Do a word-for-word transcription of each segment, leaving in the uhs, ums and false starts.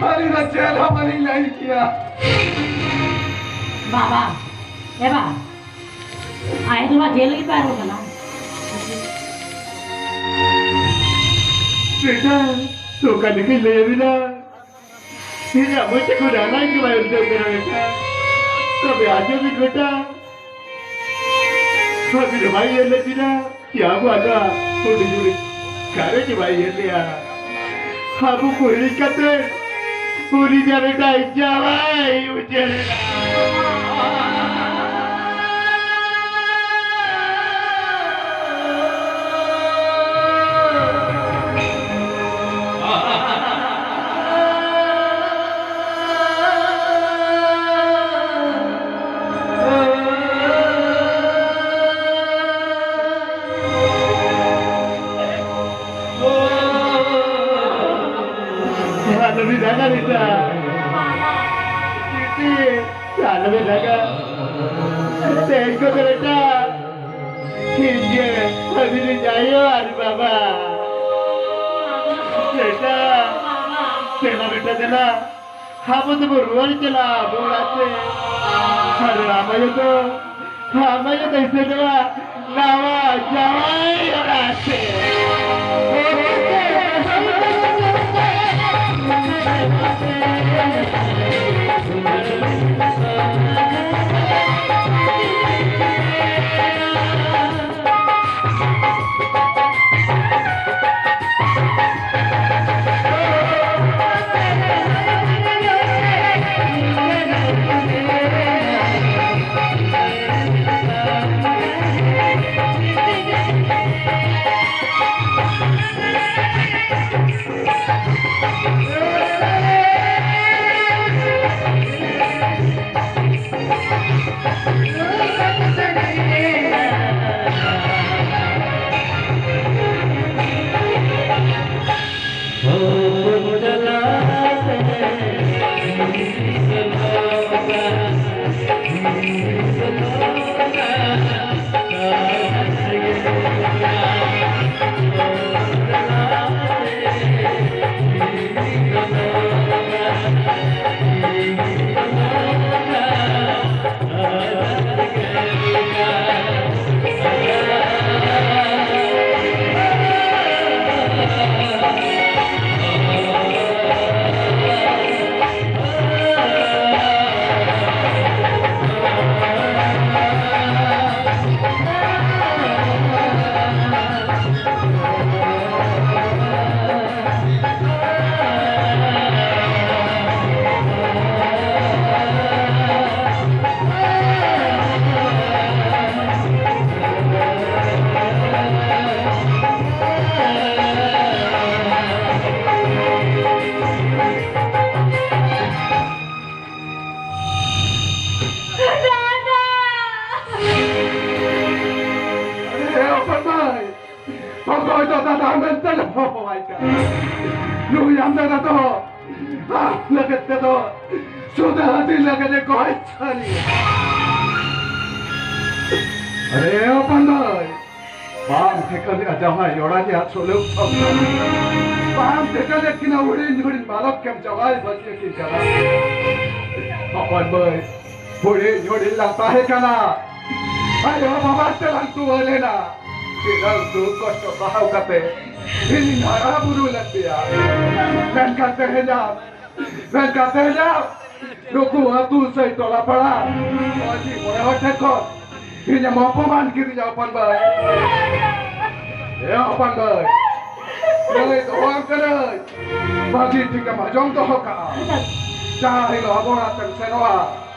ᱟᱹᱞᱤᱧ ᱫᱚ ᱪᱮᱫ ᱦᱚᱸ ᱵᱟᱹᱞᱤᱧ ᱞᱟᱹᱭ ᱠᱮᱭᱟ᱾ ᱵᱟᱵᱟ, ᱮ ᱵᱟ, ᱟᱭᱳ ᱫᱚ ᱢᱟ ᱡᱮᱞ ᱨᱮᱜᱮ ᱯᱮ ᱟᱬᱜᱚ ᱠᱟᱱᱟ᱾ ᱵᱮᱴᱟ, ᱚᱠᱟ ᱞᱮᱠᱟᱧ ᱞᱟᱹᱭ ᱟᱹᱵᱤᱱᱟ? ᱤᱧᱟᱜ ᱢᱚᱪᱟ ᱠᱷᱚᱱ ᱟᱲᱟᱝ ᱜᱮ ᱵᱟᱭ ᱩᱰᱩᱠ ᱠᱟᱱᱟ ᱵᱮᱴᱟ᱾ ᱛᱚᱵᱮ ᱟᱸᱡᱚᱢ ᱵᱤᱱ ᱵᱮᱴᱟ, ᱟᱹᱵᱤᱱ ᱫᱚ ᱵᱟᱭ ᱧᱮᱞ ᱞᱮᱫ ᱵᱤᱱᱟ? ᱪᱮ ᱟᱵᱚ ᱟᱫᱚ ᱦᱩᱰᱤᱧ ᱦᱩᱰᱤᱧ ᱜᱷᱟᱨᱚᱸᱡᱽ ᱵᱟᱭ ᱧᱮᱞ ᱞᱮᱭᱟ? ᱟᱵᱚ ᱠᱚ ᱦᱤᱲᱤᱧ ᱠᱟᱛᱮ ᱩᱱᱤ ᱡᱮ ᱢᱤᱫᱴᱟᱝ ᱡᱟᱶᱟᱭ ᱩᱡᱟᱹᱲ ᱮᱱᱟ᱾ ᱟᱞᱚᱵᱤᱱ ᱨᱟᱜᱟ ᱵᱮᱴᱟ᱾ ᱵᱤᱴᱤ, ᱟᱞᱚᱵᱤᱱ ᱨᱟᱜᱟ᱾ ᱛᱮᱦᱮᱧ ᱠᱷᱚᱱ ᱫᱚ ᱵᱮᱴᱟ, ᱤᱧ ᱜᱮ ᱟᱹᱵᱤᱱᱤᱡ ᱟᱭᱳ ᱟᱨ ᱵᱟᱵᱟ᱾ ᱵᱮᱴᱟ, ᱫᱮᱞᱟ ᱵᱮᱴᱟ, ᱫᱮᱞᱟ᱾ ᱟᱵᱚ ᱫᱚᱵᱚ ᱨᱩᱣᱟᱹᱲ ᱪᱟᱞᱟᱜᱼᱟ ᱟᱵᱚ ᱚᱲᱟᱜ ᱛᱮ᱾ ᱟᱨ ᱟᱢ ᱟᱭᱳ ᱫᱚ, ᱟᱢ ᱟᱭᱳ ᱫᱚᱭ ᱥᱮᱱᱚᱜᱼᱟ ᱱᱟᱣᱟ ᱡᱟᱶᱟᱭ ᱚᱲᱟᱜ ᱛᱮ᱾ ᱫᱟᱫᱟ ᱢᱮᱱᱛᱮ ᱞᱮ ᱦᱚᱦᱚᱣᱟᱭ ᱠᱟᱱᱟ᱾ ᱱᱩᱭ ᱟᱢ ᱫᱟᱫᱟ ᱫᱚ ᱟᱢ ᱞᱟᱹᱜᱤᱫ ᱛᱮᱫᱚ ᱥᱩᱫᱷᱟᱹ ᱦᱟᱹᱛᱤ ᱞᱟᱹᱜᱤᱫ ᱮ ᱜᱚᱡ ᱥᱟᱹᱨᱤᱭᱟ᱾ ᱟᱨᱮ ᱦᱚᱯᱚᱱ ᱫᱟᱹᱭ, ᱵᱟᱢ ᱴᱷᱤᱠᱟᱹ ᱞᱮᱫᱼᱟ ᱡᱟᱶᱟᱭ ᱡᱚᱲᱟ ᱨᱮᱭᱟᱜ ᱥᱩᱞᱩᱠ ᱥᱚᱝᱥᱟᱨ᱾ ᱵᱟᱢ ᱴᱷᱤᱠᱟᱹ ᱞᱮᱫ ᱠᱤᱱᱟ ᱦᱩᱰᱤᱧ ᱦᱩᱰᱤᱧ ᱵᱟᱞᱚᱠ ᱠᱮᱢ ᱡᱟᱶᱟᱭ ᱵᱟᱹᱜᱤ ᱠᱤᱱ ᱠᱟᱱᱟ᱾ ᱦᱚᱯᱚᱱ ᱢᱟᱹᱭ, ᱦᱩᱰᱤᱧ ᱦᱩᱰᱤᱧ ᱞᱟᱝ ᱛᱟᱦᱮᱸ ᱠᱟᱱᱟ, ᱟᱭᱳ ᱵᱟᱵᱟ ᱛᱮᱞᱟᱝ ᱛᱩᱣᱟᱹ ᱞᱮᱱᱟ, ᱛᱤᱱᱟᱹᱜ ᱫᱩᱠ ᱠᱚᱥᱴᱚ ᱥᱟᱦᱟᱣ ᱠᱟᱛᱮ ᱤᱧᱤᱧ ᱦᱟᱨᱟ ᱵᱩᱨᱩ ᱞᱮᱫ ᱯᱮᱭᱟ᱾ ᱢᱮᱱᱠᱷᱟᱱ ᱛᱮᱦᱮᱧ ᱟᱢ ᱢᱮᱱᱠᱷᱟᱱ ᱛᱮᱦᱮᱧ ᱟᱢ ᱱᱩᱠᱩ ᱟᱹᱛᱩ ᱥᱟᱹᱭ ᱴᱚᱞᱟ ᱯᱟᱲᱟ ᱢᱟᱹᱡᱷᱤ ᱢᱚᱬᱮ ᱦᱚᱲ ᱴᱷᱮᱱ ᱠᱷᱚᱱ ᱤᱧᱮᱢ ᱚᱯᱚᱢᱟᱱ ᱠᱤᱫᱤᱧᱟ ᱦᱚᱯᱚᱱ ᱵᱷᱟᱹᱭ᱾ ᱮ ᱦᱚᱯᱚᱱ ᱵᱷᱟᱹᱭ, ᱞᱟᱹᱭ ᱫᱚᱦᱚᱣᱟᱢ ᱠᱟᱹᱱᱟᱹᱧ, ᱢᱟᱹᱡᱷᱤ ᱴᱷᱤᱠᱮᱢ ᱟᱸᱡᱚᱢ ᱫᱚᱦᱚ ᱠᱟᱜᱼᱟ᱾ ᱡᱟᱦᱟᱸ ᱦᱤᱞᱳᱜ ᱟᱵᱚ ᱚᱲᱟᱜ ᱛᱮᱢ ᱥᱮᱱᱚᱜᱼᱟ,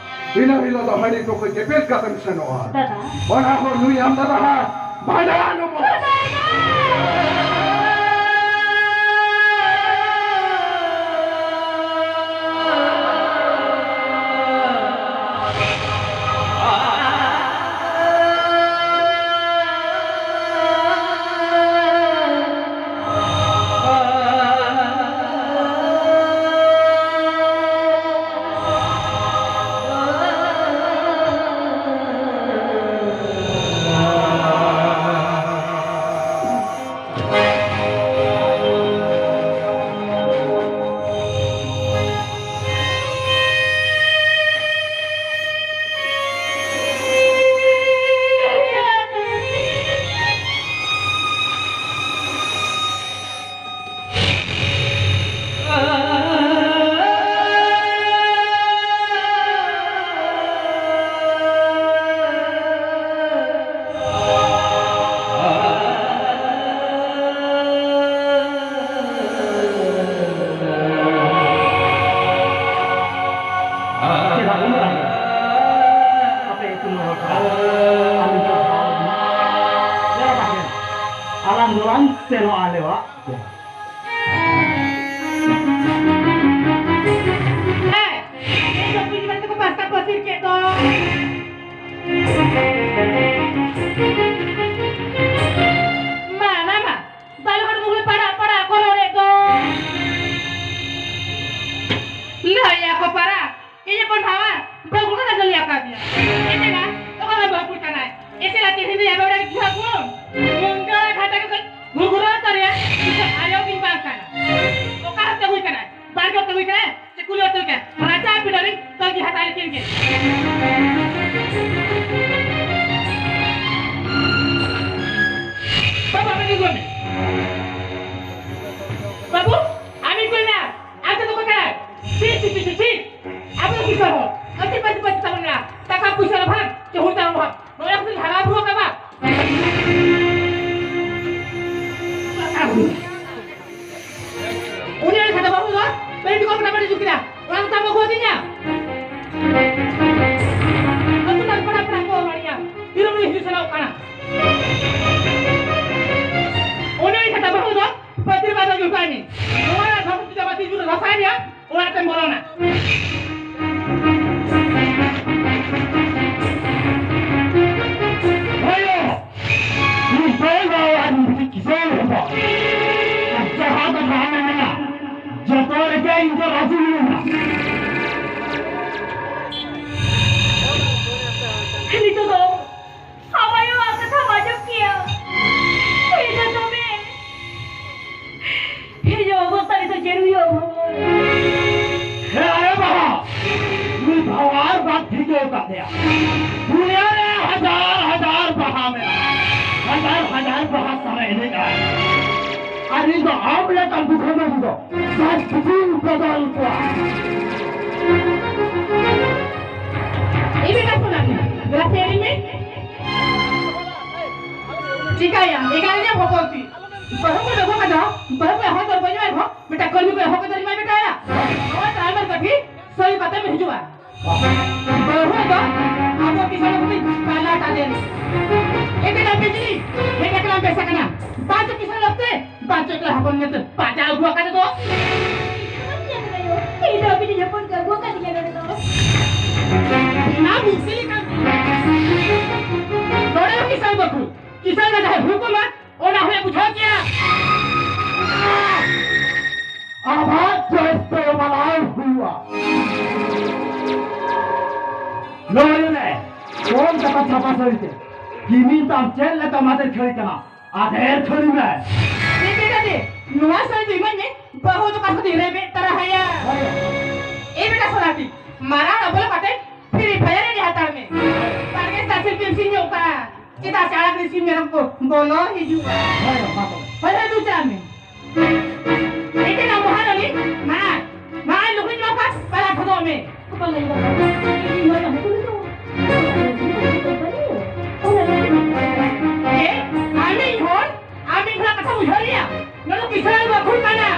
ᱤᱱᱟᱹ ᱦᱤᱞᱳᱜ ᱫᱚ ᱦᱟᱺᱰᱤ ᱴᱩᱠᱩᱡ ᱫᱤᱯᱤᱞ ᱠᱟᱛᱮᱢ ᱥᱮᱱᱚᱜᱼᱟ᱾ ᱫᱟᱫᱟ᱾ ᱚᱱᱟ ᱦᱚᱸ ᱱᱩᱭ ᱟᱢ ᱫᱟᱫᱟ ᱦᱟᱸᱜ ᱵᱷᱟᱸᱰᱟᱱ ᱟᱵᱚᱱ᱾ ᱪᱮᱫᱟᱜ ᱩᱱᱟᱹᱜ ᱟᱸᱡᱚᱢ? ᱟᱯᱮ ᱤᱛᱩᱱ ᱨᱚᱦᱚᱲ ᱠᱚᱲᱟ, ᱟᱢ ᱱᱤᱛᱚᱜ ᱫᱷᱟᱣ ᱮᱢ ᱮᱢᱟ᱾ ᱫᱮᱞᱟ ᱛᱟᱦᱞᱮ, ᱟᱞᱟᱝ ᱫᱚᱞᱟᱝ ᱥᱮᱱᱚᱜᱼᱟ ᱟᱞᱮᱣᱟᱜ ᱚᱲᱟᱜ᱾ ᱮᱭ, ᱤᱧ ᱫᱚ ᱠᱩᱧ ᱢᱮᱱᱛᱮ ᱠᱚ ᱯᱟᱥᱛᱟ ᱯᱟᱹᱥᱤᱨ ᱠᱮᱫ ᱫᱚ᱾ ᱢᱟ, ᱢᱟ, ᱢᱟ᱾ ᱵᱟᱹᱦᱩ ᱠᱚ ᱠᱟᱱᱟ ᱜᱟᱹᱞᱤ ᱟᱠᱟᱫᱤᱭᱟ᱾ ᱮᱱᱮ ᱱᱟ, ᱚᱠᱟ ᱞᱮ ᱵᱟᱹᱦᱩ ᱠᱩᱲᱤ ᱠᱟᱱᱟᱭ? ᱮᱥᱮ ᱞᱟ ᱛᱤᱦᱤᱧ ᱫᱚ ᱭᱟᱵᱟ ᱚᱲᱟᱜ ᱨᱮ ᱜᱩᱦᱟ ᱠᱚ᱾ ᱢᱩᱱᱜᱟᱹ ᱟᱲᱟᱜ ᱜᱷᱟᱴᱟ ᱠᱚ ᱜᱷᱩᱨᱜᱷᱩᱨᱟᱹ ᱛᱟᱨᱮᱭᱟ᱾ ᱤᱧ ᱫᱚ ᱟᱭᱳ ᱜᱤᱧ ᱵᱟᱝ ᱠᱟᱱᱟ᱾ ᱚᱠᱟ ᱦᱚᱲ ᱛᱮ ᱦᱩᱭ ᱠᱟᱱᱟᱭ? ᱵᱟᱨ ᱦᱚᱲ ᱛᱮ ᱦᱩᱭ ᱠᱟᱱᱟᱭ? ᱥᱮ ᱠᱩᱞᱤ ᱦᱚᱲ ᱛᱮ ᱦᱩᱭ ᱠᱟᱱᱟᱭ? ᱨᱟᱪᱟ ᱯᱤᱸᱰᱟᱹ ᱨᱤᱧ ᱛᱚᱞ ᱜᱮ ᱦᱟᱛᱟᱣ ᱞᱮᱠᱤᱱ ᱜᱮ᱾ ᱵᱟᱵᱟ, ᱟᱢ ᱜᱮ ᱜᱚᱲᱚ ᱢᱮ᱾ ᱵᱟᱹᱵᱩ, ᱟᱢᱤᱧ ᱠᱩᱞᱤ ᱢᱮᱭᱟ, ᱟᱢ ᱫᱚ ᱚᱠᱚᱭ ᱠᱟᱱᱟᱭ? ᱪᱤ, ᱪᱤ, ᱪᱤ, ᱪᱤ, ᱪᱤ᱾ ᱟᱵᱚ ᱫᱚ ᱠᱤᱥᱟᱹᱬ ᱦᱚᱲ᱾ ᱟᱹᱰᱤ ᱯᱟᱹᱛᱤ ᱯᱟᱹᱛᱤ ᱛᱟᱵᱚᱱ ᱢᱮᱱᱟᱜᱼᱟ᱾ ᱴᱟᱠᱟ ᱯᱩᱭᱥᱟᱹ ᱨᱮ ᱚᱵᱷᱟᱵᱽ, ᱪᱮ ᱦᱩᱲᱩ ᱪᱟᱣᱞᱮ ᱚᱵᱷᱟᱵᱽ᱾ ᱱᱚᱰᱮ ᱠᱷᱚᱱ ᱦᱟᱨᱟ ᱵᱩᱨᱩ ᱟᱠᱟᱫᱟ᱾ ᱩᱱᱤ ᱚᱸᱰᱮ ᱠᱷᱟᱱ ᱵᱟᱹᱦᱩ ᱫᱚ ᱯᱮᱱᱴ ᱠᱚ ᱯᱷᱟᱴᱟᱯᱷᱟᱴᱤ ᱡᱩᱛ ᱠᱮᱫᱟ᱾ ᱚᱱᱟ ᱠᱚ ᱛᱟᱢ ᱟᱹᱜᱩ ᱟᱹᱫᱤᱧᱟ᱾ ᱟᱹᱛᱩ ᱨᱮᱱ ᱠᱚᱲᱟ ᱠᱚᱲᱟ ᱠᱚ ᱨᱚᱲᱮᱜᱼᱟ᱾ ᱛᱤᱨᱮ ᱩᱱᱤ ᱦᱤᱡᱩᱜ ᱥᱮᱱᱚᱜ ᱠᱟᱱᱟ᱾ ᱩᱱᱤ ᱚᱸᱰᱮ ᱠᱷᱟᱱ ᱵᱟᱹᱦᱩ ᱫᱚ ᱯᱟᱹᱛᱤᱨ ᱵᱟᱫᱟ ᱡᱩᱛᱟᱭ ᱢᱮ᱾ ᱱᱚᱣᱟ ᱨᱮ ᱫᱷᱚᱨᱢᱚ ᱯᱩᱡᱟᱹ ᱵᱟᱹᱛᱤ ᱡᱩᱞ ᱨᱟᱥᱟᱭ ᱨᱮᱭᱟᱜ ᱚᱲᱟᱜ ᱛᱮᱢ ᱵᱚᱞᱚᱱᱟ᱾ ᱦᱳᱭᱳ, ᱱᱤᱛᱚᱜ ᱫᱚ ᱟᱨ ᱢᱤᱫᱴᱤᱡ ᱠᱤᱥᱟᱹᱬ ᱦᱚᱯᱚᱱ᱾ ᱟᱨ ᱡᱟᱦᱟᱸ ᱠᱟᱛᱷᱟ ᱟᱢᱮᱢ ᱢᱮᱱᱟ, ᱡᱚᱛᱚ ᱨᱮᱜᱮ ᱤᱧ ᱫᱚ ᱨᱟᱹᱡᱤ ᱢᱤᱱᱟᱹᱧᱟ᱾ ᱱᱤᱛᱚᱜ ᱫᱚ ᱟᱢ ᱟᱭᱳᱣᱟᱜ ᱠᱟᱛᱷᱟᱢ ᱟᱸᱡᱚᱢ ᱠᱮᱭᱟ᱾ ᱤᱧ ᱫᱚ ᱫᱚᱢᱮ ᱤᱧᱟᱹᱜ ᱚᱵᱚᱥᱛᱟ ᱱᱤᱛᱚᱜ ᱪᱮᱫ ᱦᱩᱭᱩᱜᱼᱟ ᱵᱷᱟᱹᱭ? ᱦᱮᱸ, ᱟᱭᱳ ᱵᱟᱵᱟ, ᱱᱩᱭ ᱵᱷᱟᱣᱟᱨ ᱵᱟᱯ ᱴᱷᱤᱠᱟᱹ ᱟᱠᱟᱫ ᱞᱮᱭᱟ᱾ ᱫᱩᱱᱤᱭᱟᱹ ᱨᱮ ᱦᱟᱡᱟᱨ ᱦᱟᱡᱟᱨ ᱵᱟᱦᱟ ᱢᱮᱱᱟᱜᱼᱟ, ᱦᱟᱡᱟᱨ ᱦᱟᱡᱟᱨ ᱵᱟᱦᱟ ᱥᱟᱞᱟᱜ ᱮᱱᱮᱡ ᱟᱭ᱾ ᱟᱨ ᱤᱧ ᱫᱚ ᱟᱢ ᱞᱮᱠᱟᱱ ᱫᱩᱠᱷᱟᱹ ᱢᱟᱹᱱᱢᱤ ᱫᱚ ᱥᱟᱡᱽ ᱵᱤᱡᱤᱧ ᱵᱚᱫᱚᱞ ᱠᱚᱣᱟ᱾ ᱤᱧ ᱫᱚ ᱠᱟᱛᱷᱟ ᱵᱟᱝ ᱠᱟᱱᱟ᱾ ᱜᱟᱛᱮ ᱮᱱᱮᱡ ᱢᱮ᱾ ᱪᱤᱠᱟᱹᱭᱟ? ᱮᱠᱟᱞ ᱜᱮ ᱵᱷᱚᱠᱚᱞ ᱛᱤ᱾ ᱵᱟᱹᱦᱩ ᱠᱚ ᱫᱚᱦᱚ ᱠᱟᱫᱟ, ᱵᱟᱹᱦᱩ ᱠᱚ ᱦᱚᱸ ᱫᱚᱨ ᱵᱟᱹᱧ ᱮᱢᱟ ᱠᱚ, ᱢᱤᱫᱴᱟᱝ ᱠᱟᱹᱢᱤ ᱠᱚ ᱮᱦᱚᱵ ᱠᱟᱛᱮ ᱢᱟ ᱢᱮᱛᱟᱭᱟ᱾ ᱱᱚᱣᱟ ᱛᱟᱭᱢᱟᱨ ᱠᱟᱹᱴᱷᱤ ᱥᱟᱹᱭ ᱠᱟᱛᱮᱢ ᱦᱤᱡᱩᱜᱼᱟ᱾ ᱵᱟᱹᱦᱩ ᱫᱚ ᱟᱵᱚ ᱠᱤᱥᱟᱹᱬ ᱠᱚ ᱯᱟᱞᱟ ᱛᱟᱫᱮᱱ᱾ ᱮᱠᱮᱱᱟ ᱵᱤᱡᱽᱞᱤ, ᱦᱮᱡ ᱟᱠᱟᱱᱟ ᱵᱮᱥ ᱟᱠᱟᱱᱟ᱾ ᱵᱟᱝ ᱪᱚ ᱠᱤᱥᱟᱹᱬ ᱚᱠᱛᱮ, ᱵᱟᱝ ᱪᱚ ᱮᱠᱞᱟ ᱦᱚᱯᱚᱱ ᱧᱮᱞᱛᱮ ᱯᱟᱸᱡᱟ ᱟᱹᱜᱩ ᱟᱠᱟᱫᱮ ᱫᱚ᱾ ᱤᱧ ᱫᱚ ᱟᱹᱵᱤᱱᱤᱡ ᱦᱚᱯᱚᱱ ᱠᱚ ᱟᱹᱜᱩ ᱟᱠᱟᱫᱤᱧᱟ ᱱᱚᱰᱮ ᱫᱚ᱾ ᱚᱱᱟ ᱢᱩᱥᱤ ᱞᱮᱠᱟ᱾ ᱱᱚᱰᱮ ᱫᱚ ᱠᱤᱥᱟᱹᱬ ᱵᱟᱹᱦᱩ, ᱠᱤᱥᱟᱹᱬ ᱨᱟᱡᱟ ᱦᱩᱠᱩᱢᱟ, ᱚᱱᱟ ᱦᱚᱸᱭ ᱵᱩᱡᱷᱟᱹᱣ ᱠᱮᱭᱟ᱾ ᱟᱵᱟᱨ ᱪᱚᱭᱮᱥ ᱛᱮ ᱮᱢᱟᱞᱟᱭ ᱦᱩᱭᱩᱜᱼᱟ᱾ ᱱᱚᱜᱼᱚᱭ ᱚᱱᱮ ᱚᱞ ᱠᱟᱛᱷᱟ ᱪᱷᱟᱯᱟ ᱥᱟᱹᱲᱤ ᱛᱮ ᱠᱤᱢᱤᱱ ᱛᱟᱢ ᱪᱮᱫ ᱞᱮᱠᱟ ᱢᱟᱫᱮᱨ ᱠᱷᱟᱹᱲᱤ ᱠᱟᱱᱟ, ᱟᱫᱮᱨ ᱠᱷᱟᱹᱲᱤ ᱢᱮ᱾ ᱮ ᱵᱮᱴᱟ ᱫᱮ, ᱱᱚᱣᱟ ᱥᱟᱹᱲᱤ ᱫᱚ ᱤᱢᱟᱹᱧ ᱢᱮ, ᱵᱟᱹᱦᱩ ᱫᱚ ᱚᱠᱟ ᱠᱷᱚᱱ ᱤᱧ ᱨᱮᱵᱮᱫ ᱛᱟᱨᱟ ᱟᱭᱟ᱾ ᱦᱳᱭ᱾ ᱮ ᱵᱮᱴᱟ ᱥᱚᱱᱟᱴᱤ, ᱢᱟᱨᱟᱝ ᱟᱵᱚᱞ ᱠᱟᱛᱮ Free Fire ᱮᱱᱮᱡ ᱦᱟᱛᱟᱲ ᱢᱮ᱾ ᱵᱟᱲᱜᱮ ᱥᱟᱥᱤᱨ ᱯᱮᱢ ᱥᱤᱧᱚᱜ ᱠᱟᱱ᱾ ᱪᱮᱫᱟᱜ ᱥᱮ ᱟᱲᱟᱜ ᱨᱮ ᱥᱤᱢ ᱢᱮᱨᱚᱢ ᱠᱚ ᱵᱚᱞᱚ ᱦᱤᱡᱩᱜᱼᱟ᱾ ᱦᱳᱭ, ᱢᱟ ᱛᱚᱵᱮ᱾ ᱦᱳᱭ, ᱦᱳᱭ, ᱫᱩ ᱪᱟᱞᱟᱜ ᱢᱮ᱾ ᱮ ᱪᱮᱫᱟᱜ ᱢᱚᱦᱟᱨᱟᱱᱤ? ᱢᱟ, ᱢᱟ, ᱞᱩᱜᱽᱲᱤ ᱧᱚᱜ ᱠᱷᱟᱱ ᱯᱟᱞᱟ ᱴᱷᱚᱫᱚᱜ ᱢᱮ᱾ ᱵᱟᱝ ᱞᱟᱹᱭ ᱵᱟᱝ᱾ ᱤᱧ ᱦᱚᱸ ᱵᱟᱝ ᱠᱩᱞᱤ ᱫᱚ᱾ ᱚᱱᱟ ᱞᱟᱹᱜᱤᱫ ᱤᱧ ᱠᱩᱞᱤ ᱫᱚ᱾ ᱮ, ᱟᱢᱤᱡ ᱦᱚᱲ, ᱟᱢᱤᱡ ᱦᱚᱲᱟᱜ ᱠᱟᱛᱷᱟ ᱵᱩᱡᱷᱟᱹᱣ ᱞᱮᱭᱟ᱾ ᱱᱚᱰᱮ ᱠᱤᱥᱟᱹᱬ ᱵᱟᱠᱷᱩᱞ ᱠᱟᱱᱟ,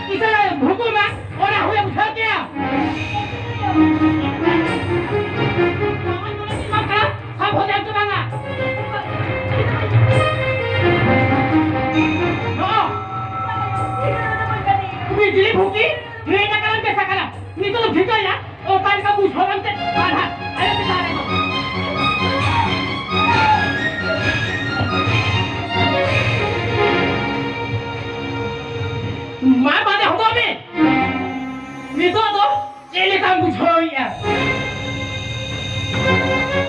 ᱠᱤᱥᱟᱹᱬ ᱵᱷᱩᱠᱩ ᱢᱟ, ᱚᱱᱟ ᱦᱩᱭ ᱵᱩᱡᱷᱟᱹᱣ ᱠᱮᱭᱟ᱾ ᱱᱚᱜᱼᱚᱭ ᱱᱚᱰᱮ ᱪᱮᱫ ᱵᱟᱝ ᱠᱟᱱᱟ, ᱥᱟᱵ ᱦᱚᱫ ᱮᱢ ᱪᱟᱵᱟᱝᱟ᱾ ᱱᱚᱜᱼᱚ, ᱩᱱᱤ ᱡᱤᱞᱤ ᱵᱷᱩᱠᱤ, ᱦᱮᱡ ᱟᱠᱟᱱᱟ, ᱵᱮᱥ ᱟᱠᱟᱱᱟ᱾ ᱱᱤᱛᱚᱜ ᱫᱚ ᱴᱷᱤᱠᱟᱹᱭᱟ, ᱚᱠᱟ ᱞᱮᱠᱟ ᱵᱩᱡᱷᱟᱹᱣ ᱮᱱᱛᱮ ᱯᱟᱲᱦᱟᱜ ᱟᱭᱳ ᱪᱮᱛᱟᱱ ᱨᱮᱫᱚ᱾ ᱢᱟ ᱵᱟᱫᱮ ᱦᱚᱫᱚᱜ ᱢᱮ᱾ ᱱᱤᱛᱚᱜ ᱫᱚ ᱪᱮᱫ ᱞᱮᱠᱟᱢ ᱵᱩᱡᱷᱟᱹᱣᱮᱫᱼᱟ?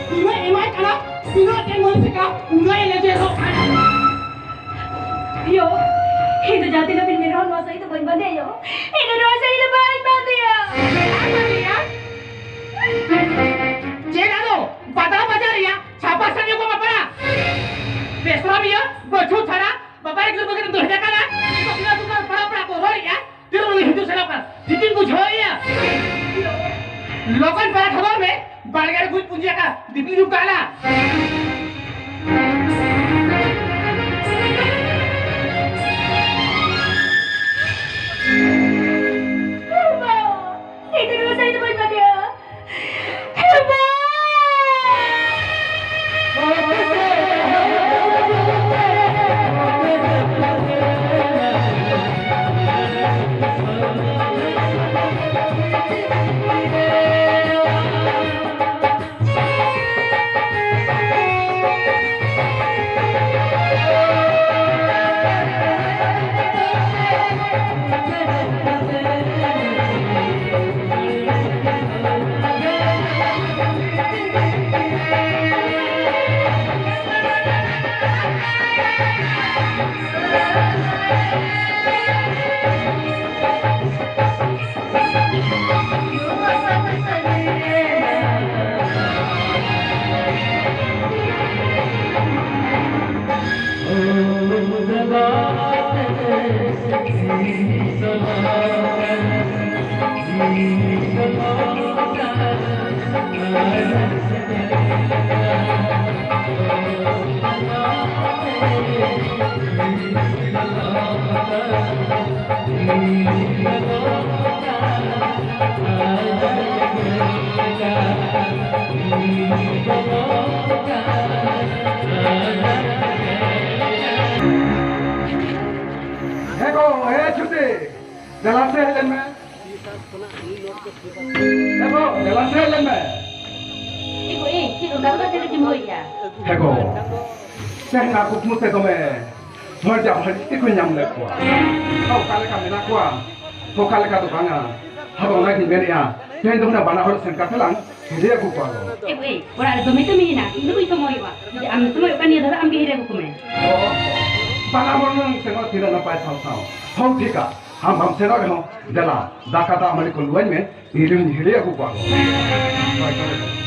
ᱛᱤᱱᱟᱹᱜ ᱮᱢᱟᱭ ᱠᱟᱱᱟ, ᱛᱤᱱᱟᱹᱜ ᱮᱢᱟᱭ ᱠᱟᱱᱟ, ᱩᱱᱟᱹᱜ ᱮ ᱞᱮᱡᱮᱨᱚᱜ ᱠᱟᱱᱟ᱾ ᱭᱳ, ᱤᱧ ᱫᱚ ᱡᱟᱦᱟᱸ ᱛᱤᱱᱟᱹᱜ ᱵᱤᱱ ᱢᱮᱱ ᱨᱮᱦᱚᱸ ᱱᱚᱣᱟ ᱥᱟᱹᱲᱤ ᱫᱚ ᱵᱟᱹᱧ ᱵᱟᱸᱫᱮᱭᱟ ᱭᱳ᱾ ᱤᱧ ᱫᱚ ᱱᱚᱣᱟ ᱥᱟᱹᱲᱤ ᱫᱚ ᱵᱟᱹᱧ ᱵᱟᱸᱫᱮᱭᱟ᱾ ᱵᱟᱢ ᱵᱟᱸᱫᱮᱭᱟ? ᱪᱮᱫ ᱟᱫᱚ? ᱵᱟᱫᱟ ᱵᱟᱡᱟᱨ ᱨᱮᱭᱟᱜ ᱪᱷᱟᱯᱟ ᱥᱟᱹᱲᱤ ᱠᱚ ᱵᱟᱯᱲᱟ? ᱵᱮᱥᱨᱟ ᱵᱤᱭᱟᱹ, ᱵᱟᱹᱪᱷᱩ ᱪᱷᱟᱲᱟ, ᱵᱟᱵᱟ ᱨᱮ ᱜᱤᱫᱽᱨᱟᱹ ᱵᱟᱹᱜᱤ ᱫᱚ ᱦᱮᱡ ᱟᱠᱟᱱᱟ᱾ ᱱᱤᱛᱚᱜ ᱫᱤᱱᱟᱹᱢ ᱫᱚ ᱯᱟᱲᱟ ᱯᱟᱲᱟ ᱠᱚ ᱨᱚᱲᱮᱫᱼᱟ᱾ ᱛᱤᱨᱮ ᱩᱱᱤ ᱦᱤᱡᱩᱜ ᱥᱮᱱᱚᱜ ᱠᱟᱱᱟ, ᱴᱷᱤᱠᱤᱧ ᱵᱩᱡᱷᱟᱹᱣᱮᱫᱼᱟ᱾ ᱞᱚᱜᱚᱱ ᱯᱟᱨᱟ ᱴᱷᱚᱫᱚᱨ ᱢᱮ, ᱵᱟᱲᱜᱮ ᱨᱮ ᱜᱩᱡ ᱯᱩᱸᱡᱤ ᱟᱠᱟᱫ ᱫᱤᱯᱤᱞ ᱧᱩ ᱠᱟᱜᱼᱟ᱾ ᱤᱧ ᱫᱚ ᱱᱚᱣᱟ ᱥᱟᱹᱲᱤ ᱫᱚ ᱵᱟᱹᱧ ᱵᱟᱸᱫᱮᱭᱟ᱾ ᱦᱮ ᱵᱟᱵᱟ! ᱫᱮᱞᱟ ᱥᱮ ᱦᱮᱡ ᱞᱮᱱ ᱢᱮ᱾ ᱮ ᱜᱚ, ᱫᱮᱞᱟ ᱥᱮ ᱦᱮᱡ ᱞᱮᱱ ᱢᱮ᱾ ᱮ ᱜᱚ, ᱮ, ᱪᱮᱫ ᱚᱱᱠᱟ ᱫᱚ ᱪᱮᱫ ᱞᱟᱹᱜᱤᱫ ᱮᱢ ᱦᱚᱦᱚᱭᱮᱫᱼᱟ? ᱦᱮ ᱜᱚ, ᱛᱮᱦᱮᱧ ᱢᱟ ᱠᱩᱠᱢᱩ ᱛᱮ ᱫᱚᱢᱮ ᱦᱚᱲ ᱡᱟ ᱦᱚᱲ ᱛᱮᱠᱚ ᱧᱟᱢ ᱞᱮᱫ ᱠᱚᱣᱟ᱾ ᱚᱠᱟ ᱞᱮᱠᱟ ᱢᱮᱱᱟᱜ ᱠᱚᱣᱟ, ᱚᱠᱟ ᱞᱮᱠᱟ ᱫᱚ ᱵᱟᱝᱟ᱾ ᱟᱫᱚ ᱚᱱᱟᱜᱤᱧ ᱢᱮᱱᱮᱫᱼᱟ, ᱛᱮᱦᱮᱧ ᱫᱚ ᱦᱩᱱᱟᱹᱝ ᱵᱟᱱᱟ ᱦᱚᱲ ᱥᱮᱱ ᱠᱟᱛᱮ ᱞᱟᱝ ᱦᱤᱨᱤ ᱟᱹᱜᱩ ᱠᱚᱣᱟ ᱜᱚ᱾ ᱮ ᱜᱚ, ᱮ, ᱚᱲᱟᱜ ᱨᱮ ᱫᱚᱢᱮ ᱠᱟᱹᱢᱤ ᱦᱮᱱᱟᱜᱼᱟ, ᱤᱧ ᱫᱚ ᱵᱟᱹᱧ ᱥᱚᱢᱚᱭᱚᱜᱼᱟ᱾ ᱡᱩᱫᱤ ᱟᱢ ᱥᱚᱢᱚᱭᱚᱜ ᱠᱟᱱ, ᱱᱤᱭᱟᱹ ᱫᱷᱟᱣ ᱫᱚ ᱟᱢ ᱜᱮ ᱦᱤᱨᱤ ᱟᱹᱜᱩ ᱠᱚᱢᱮ᱾ ᱚ, ᱵᱟᱱᱟ ᱦᱚᱲ ᱦᱩᱱᱟᱹᱝ ᱥᱮᱱᱚᱜ ᱛᱤᱱᱟᱹᱜ ᱱᱟᱯᱟᱭ ᱥᱟᱶ ᱥᱟᱶ᱾ ᱦᱚᱸ, ᱴᱷᱤᱠᱟ, ᱟᱢ ᱵᱟᱢ ᱥᱮᱱᱚᱜ ᱨᱮᱦᱚᱸ, ᱫᱮᱞᱟ, ᱫᱟᱠᱟ ᱫᱟᱜ ᱢᱟᱹᱰᱤ ᱠᱚ ᱞᱩᱣᱟᱹᱧ ᱢᱮ, ᱤᱧ ᱨᱮᱦᱚᱸᱧ ᱦᱤᱨᱤ ᱟᱹᱜᱩ ᱠᱚᱣᱟ ᱜᱚ᱾ ᱦᱳᱭ, ᱛᱚᱵᱮ᱾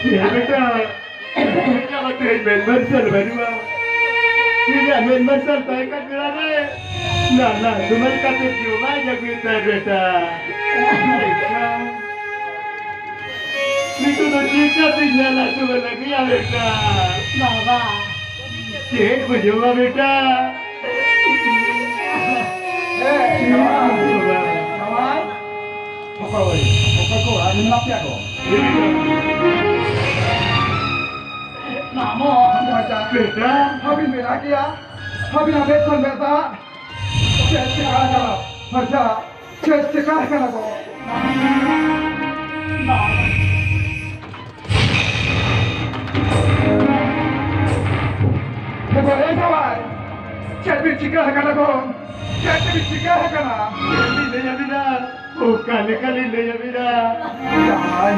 ᱧᱮᱞ ᱵᱮᱴᱟ, ᱤᱧᱟᱹᱜ ᱢᱟ ᱛᱮᱦᱮᱧ ᱢᱮᱫ ᱢᱟᱨᱥᱟᱞ ᱵᱟᱹᱱᱩᱜᱼᱟ᱾ ᱤᱧᱟᱹᱜ ᱢᱮᱫ ᱢᱟᱨᱥᱟᱞ ᱛᱟᱦᱮᱸ ᱠᱟᱱ ᱵᱮᱲᱟ ᱨᱮ ᱱᱟᱱᱟ ᱛᱩᱢᱟᱹᱞ ᱠᱟᱛᱮ ᱡᱚᱢᱟᱭ ᱟᱹᱜᱩᱭ ᱛᱟᱭ ᱵᱮᱴᱟ᱾ ᱱᱤᱛᱚᱜ ᱫᱚ ᱪᱤᱠᱟᱹᱛᱤᱧ ᱧᱮᱞᱟ ᱛᱩᱢᱟᱹᱞ ᱟᱹᱜᱩᱭᱟ ᱵᱮᱴᱟ? ᱵᱟᱵᱟ᱾ ᱪᱮᱫ ᱠᱚ ᱡᱚᱢᱟ ᱵᱮᱴᱟ? ᱮ, ᱡᱟᱶᱟᱭ, ᱡᱟᱶᱟᱭ, ᱚᱠᱚᱭ, ᱚᱠᱚᱭ ᱠᱚ ᱚᱲᱟᱜ ᱨᱮ ᱢᱮᱱᱟᱜ ᱯᱮᱭᱟ ᱠᱚ? ᱢᱟᱢᱚ᱾ ᱵᱮᱴᱟ᱾ ᱵᱷᱟᱵᱤ ᱢᱮᱱᱟᱜ ᱜᱮᱭᱟ᱾ ᱦᱟᱹᱵᱤᱱᱟᱜ ᱢᱮᱫ ᱠᱷᱚᱱ ᱢᱮᱫ ᱫᱟᱜ᱾ ᱪᱮᱫ ᱪᱮᱠᱟ ᱟᱠᱟᱱᱟ? ᱦᱚᱲᱪᱟ, ᱪᱮᱫ ᱪᱮᱠᱟ ᱟᱠᱟᱱᱟ ᱜᱚ? ᱮ ᱜᱚ, ᱮ ᱡᱟᱶᱟᱭ, ᱪᱮᱫ ᱵᱤᱱ ᱪᱤᱠᱟ ᱟᱠᱟᱱᱟ ᱜᱚ? ᱪᱮᱫ ᱵᱤᱱ ᱪᱤᱠᱟ ᱟᱠᱟᱱᱟ? ᱪᱮᱫ ᱞᱤᱧ ᱞᱟᱹᱭ ᱟᱹᱵᱤᱱᱟ? ᱚᱠᱟ ᱞᱮᱠᱟ ᱞᱤᱧ ᱞᱟᱹᱭ ᱟᱹᱵᱤᱱᱟ? ᱡᱟᱶᱟᱭ,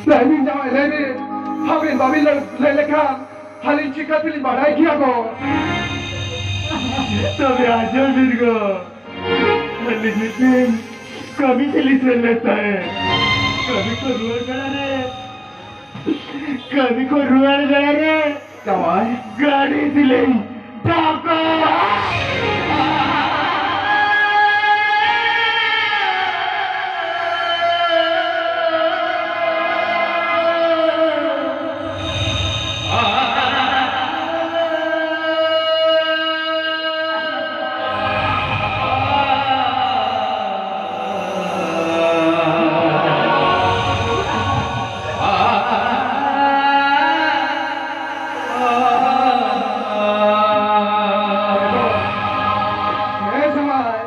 ᱞᱟᱹᱭ ᱵᱤᱱ ᱡᱟᱶᱟᱭ, ᱞᱟᱹᱭ ᱵᱤᱱ᱾ ᱟᱹᱵᱤᱱ ᱵᱟᱹᱵᱤᱱ ᱞᱟᱹᱭ, ᱞᱟᱹᱭ ᱞᱮᱠᱷᱟᱱ ᱟᱹᱞᱤᱧ ᱪᱤᱠᱟᱹ ᱛᱮᱞᱤᱧ ᱵᱟᱰᱟᱭ ᱠᱮᱭᱟ ᱜᱚ? ᱛᱚᱵᱮ ᱟᱸᱡᱚᱢ ᱵᱤᱱ ᱜᱚ, ᱟᱹᱞᱤᱧ ᱢᱤᱫᱴᱮᱱ ᱠᱟᱹᱢᱤ ᱛᱮᱞᱤᱧ ᱥᱮᱱ ᱞᱮᱱ ᱛᱟᱦᱮᱸᱫ᱾ ᱠᱟᱹᱢᱤ ᱠᱚ ᱨᱩᱣᱟᱹᱲ ᱵᱮᱲᱟ ᱨᱮ, ᱠᱟᱹᱢᱤ ᱠᱚ ᱨᱩᱣᱟᱹᱲ ᱵᱮᱲᱟ ᱨᱮ ᱡᱟᱶᱟᱭ, ᱜᱟᱹᱰᱤ ᱛᱮᱞᱤᱧ ᱫᱷᱟᱠᱟ᱾ ᱦᱮᱸ ᱡᱟᱶᱟᱭ,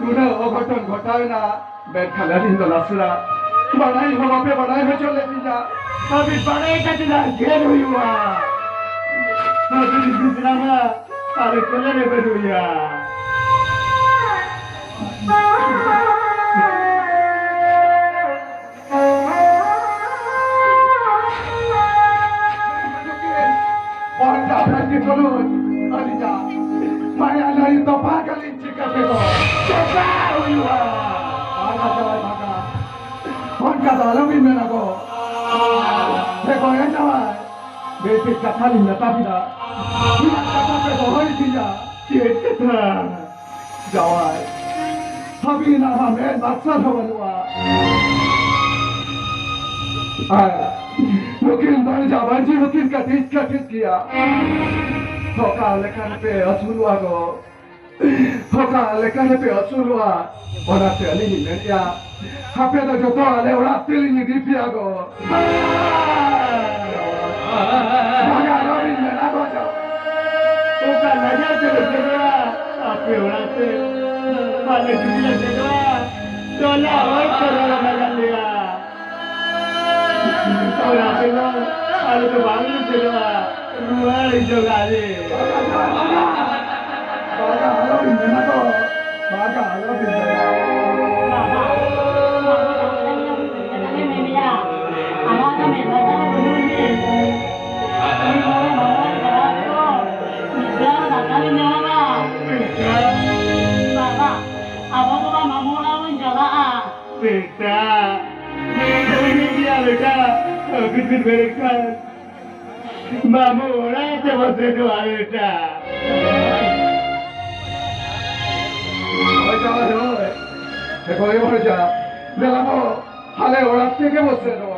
ᱱᱩᱱᱟᱹᱜ ᱚᱜᱷᱚᱴᱚᱱ ᱜᱷᱚᱴᱟᱣ ᱮᱱᱟ, ᱢᱮᱱᱠᱷᱟᱱ ᱟᱹᱞᱤᱧ ᱫᱚ ᱱᱟᱥᱮᱱᱟᱜ ᱵᱟᱰᱟᱭ ᱦᱚᱸ ᱵᱟᱯᱮ ᱵᱟᱰᱟᱭ ᱦᱚᱪᱚ ᱞᱮᱫ ᱞᱤᱧᱟ᱾ ᱟᱹᱵᱤᱱ ᱵᱟᱰᱟᱭ ᱠᱟᱛᱮ ᱫᱚ ᱪᱮᱫ ᱦᱩᱭᱩᱜᱼᱟ? ᱟᱹᱵᱤᱱ ᱵᱤᱥᱨᱟᱢᱟ ᱟᱨ ᱠᱚᱞᱮ ᱨᱮ ᱵᱟᱹᱱᱩᱜᱼᱟ᱾ ᱵᱟᱝ ᱡᱟᱦᱟᱸ ᱜᱮ ᱪᱚᱞᱚᱱ, ᱟᱹᱞᱤᱧᱟᱜ ᱢᱟᱭᱟ ᱞᱟᱹᱭ ᱛᱚᱯᱟ ᱠᱟᱞᱤᱧ ᱪᱤᱠᱟᱹ ᱛᱮᱫᱚ ᱪᱮᱠᱟ ᱦᱩᱭᱩᱜᱼᱟ? ᱵᱟᱝᱟ ᱡᱟᱶᱟᱭ ᱵᱟᱝᱟ, ᱚᱱᱠᱟ ᱫᱚ ᱟᱞᱚᱵᱤᱱ ᱢᱮᱱᱟ ᱜᱚ᱾ ᱦᱮ ᱜᱚ, ᱮ ᱡᱟᱶᱟᱭ, ᱢᱤᱫᱴᱤᱡ ᱠᱟᱛᱷᱟ ᱞᱤᱧ ᱢᱮᱛᱟ ᱵᱤᱱᱟ, ᱤᱧᱟᱹᱜ ᱠᱟᱛᱷᱟ ᱯᱮ ᱫᱚᱦᱚᱭ ᱛᱤᱧᱟ᱾ ᱪᱮᱫ ᱠᱟᱛᱷᱟ? ᱡᱟᱶᱟᱭ, ᱟᱹᱵᱤᱱᱟᱜ ᱢᱟ ᱢᱮᱫ ᱢᱟᱨᱥᱟᱞ ᱦᱚᱸ ᱵᱟᱹᱱᱩᱜᱼᱟ᱾ ᱟᱨ ᱱᱩᱠᱤᱱ ᱵᱟᱧᱡᱟ ᱵᱟᱧᱡᱤ ᱦᱚᱸᱠᱤᱱ ᱠᱟᱹᱴᱤᱡ ᱠᱟᱹᱴᱤᱡ ᱜᱮᱭᱟ᱾ ᱚᱠᱟ ᱞᱮᱠᱟ ᱨᱮᱯᱮ ᱟᱹᱥᱩᱞᱚᱜᱼᱟ ᱜᱚ? ᱚᱠᱟ ᱞᱮᱠᱟ ᱨᱮᱯᱮ ᱟᱹᱥᱩᱞᱚᱜᱼᱟ? ᱚᱱᱟᱛᱮ ᱟᱹᱞᱤᱧ ᱞᱤᱧ ᱢᱮᱱᱮᱫᱼᱟ, ᱟᱯᱮ ᱫᱚ ᱡᱚᱛᱚ ᱟᱞᱮ ᱚᱲᱟᱜ ᱛᱮᱞᱤᱧ ᱤᱫᱤ ᱯᱮᱭᱟ ᱜᱚ᱾ ᱵᱟᱝᱟ, ᱟᱞᱚᱵᱤᱱ ᱢᱮᱱᱟ ᱜᱚ᱾ ᱚᱠᱟ ᱞᱟᱡᱟᱣ ᱛᱮᱞᱮ ᱥᱮᱱᱚᱜᱼᱟ? ᱟᱯᱮ ᱚᱲᱟᱜ ᱛᱮ ᱵᱟᱞᱮ ᱥᱮᱱᱚᱜᱼᱟ᱾ ᱴᱚᱞᱟ ᱦᱚᱲ ᱠᱚ ᱨᱚᱲ ᱞᱟᱜᱟᱜ ᱞᱮᱭᱟ᱾ ᱟᱨ ᱟᱯᱮ ᱫᱚ, ᱟᱞᱮ ᱫᱚ ᱵᱟᱝᱞᱮ ᱥᱮᱱᱚᱜᱼᱟ᱾ ᱨᱩᱣᱟᱹᱲ ᱦᱤᱡᱩᱜ ᱟᱞᱮ᱾ ᱵᱟᱵᱟ, ᱟᱞᱚᱵᱤᱱ ᱢᱮᱱᱟ ᱛᱚ᱾ ᱵᱟᱵᱟ, ᱟᱞᱚᱵᱤᱱ ᱢᱮᱱᱟ᱾ ᱵᱟᱵᱟ, ᱵᱟᱵᱟ, ᱟᱞᱚᱵᱤᱱ ᱢᱮᱱᱟ᱾ ᱟᱢᱟᱜ ᱫᱚ ᱢᱮᱫ ᱵᱟᱨ ᱫᱷᱟᱣ ᱩᱭᱦᱟᱹᱨ ᱢᱮ᱾ ᱩᱱᱤ ᱦᱚᱲ ᱵᱟᱵᱟᱭ ᱪᱟᱞᱟᱜ ᱫᱚ᱾ ᱢᱤᱫ ᱵᱮᱲᱟ ᱫᱟᱠᱟ ᱞᱮ ᱧᱟᱢᱟ᱾ ᱵᱟᱵᱟ, ᱟᱵᱚ ᱫᱚ ᱵᱟ ᱢᱟᱢᱩ ᱚᱲᱟᱜ ᱵᱚᱱ ᱪᱟᱞᱟᱜᱼᱟ᱾ ᱵᱮᱴᱟ, ᱩᱱᱤ ᱜᱮᱭᱟ ᱵᱮᱴᱟ, ᱟᱹᱵᱤᱱ ᱵᱤᱱ ᱢᱮᱱᱮᱫ ᱠᱷᱟᱱ ᱢᱟᱢᱩ ᱚᱲᱟᱜ ᱛᱮᱵᱚ ᱥᱮᱱᱚᱜᱼᱟ ᱵᱮᱴᱟ᱾ ᱦᱳᱭ ᱡᱟᱶᱟᱭ ᱦᱳᱭ, ᱦᱳᱭ ᱦᱳᱭ ᱡᱟ, ᱫᱮᱞᱟ ᱵᱚ, ᱟᱞᱮ ᱚᱲᱟᱜ ᱛᱮᱜᱮ ᱵᱚ ᱥᱮᱱᱚᱜᱼᱟ᱾